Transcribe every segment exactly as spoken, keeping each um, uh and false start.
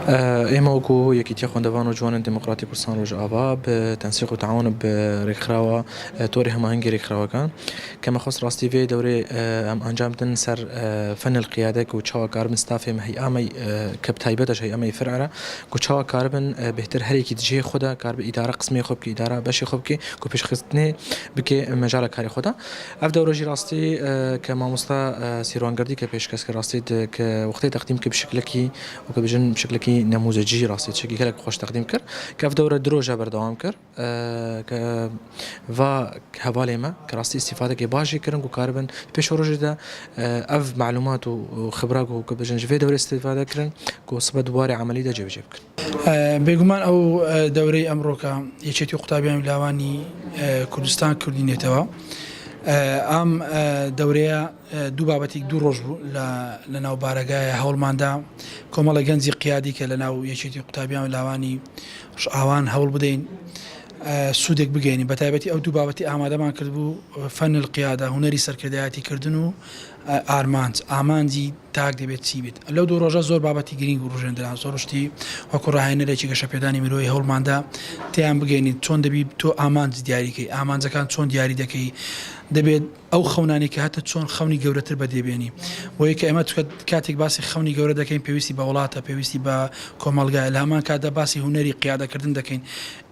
Ê, Ême wekû Yekîtiya Xwendevan û Ciwanên Demokratîk Kurdistan Rojava bi tensîq û teawun bi rêkxirawa, e, Torê Hemahengê Rêkxirawekan, ke me xwest rastî vê dewrê, e, em encam din ser, e, fenil qiyade ku çawa karibin stafê me hey'a me, e, ke bi taybet e ji hey'a me yê fir'e re, ku çawa karibin, e, bêhtir her yekî di cihê xwe de karibe îdare qismê xwe bike, îdara beşê xwe bike, ku pêşxistinê bike mecala karê xwe de. Ev dewre jî rastî, e, ke mamosta, e, Sîrwan Gerdî ke pêşkes kir rastî di, ke wextê teqdîm kir bi şiklekî û ke bijin şiklekî nemûzecî rastî tiştekî gelek xweş teqdîm kir. Ke ev dewre du roje berdewam kir. E, ke va hevalê me ke rastî îstîfadekê baş jê kirin ku karibin pêş rojê de, e, ev melûmat û, û xibra ku, ku bijin ji vê dewrê îstîfade kirin ku sibe di warê emelî de cêbicê bikin. E, bêguman ew, e, dewrey emroka Yekêtî Qutabiyên Lawanî, e, Kurdistan kurdînêteva. E, am, e, dewreya, e, du babetik du roj bû le, le nav baregaya hewlman de. Komela gencî qiyadî ke le nav Yekêtî Qutabiyên Lawanî Rojava hewl bideyin, e, sûdek bigeynin. Be taybetî ew du babetî amademan kirdibû, e, fenil qiyade, hunerî serkirdayetî kirdin û, e, armanc, amancî tak dibê çi bit. Lew du roja zor babetî girîng û rojên diran. Zor ruştî wekû rahenerekî geşepêdanî miroyê hewlman de têyan bigeynin. Çon dibî tu amanc diyarî key. Amancekan çon diyarî dekey. Dibê ew xewnanê ke heta çon xewnî gewretir be dê bênî. Bo yê ke ême tu-, katek basî xewnî gewre dekeyin pêwîstî be welat e, pêwîstî be komelga ye. Li heman kat de basî hunerî qiyadekirdin dekeyin.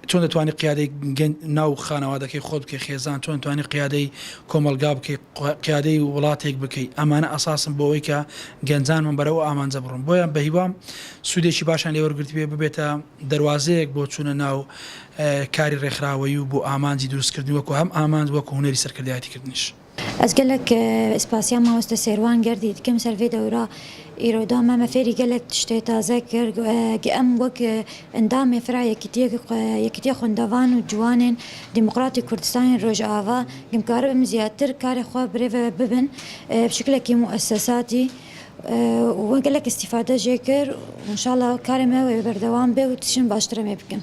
Çon detwanî qiyadey gen-, nav xanewadekey xwe bikey xêzan, çon detwanî qiyadey komelga bikey, qi-, qiyadey welatek bikey. Emane esas in bo wê ke gencan min berew amance birin. Boya be hîwa sûdekî başan lê wergirtî bê, bibête derwazeyek bo çûne nav, e, karî rêxiraweyî û bo amancî dirustkirdinî wekû hem amanc wekû hunerî serkirdayetî kirdinîş. Ez gelek, e, spasiya mamoste Sêrwan Gerdî dikim ser vê dewra îro da me, me fêrî gelek tiştê taze kir. E, em wek, e, endamê fira yekîtiyê, e, Yekîtiya Xwendevan û Ciwanên Demokratîk Kurdistanê Rojava, em karibin ziyadtir karê xwe birêve bibin, e, bi şiklekî muessesatî, e, û we gelek îstîfade jê kir. Înşallah karê me wê berdewam be û tiştin baştir em ê bikin.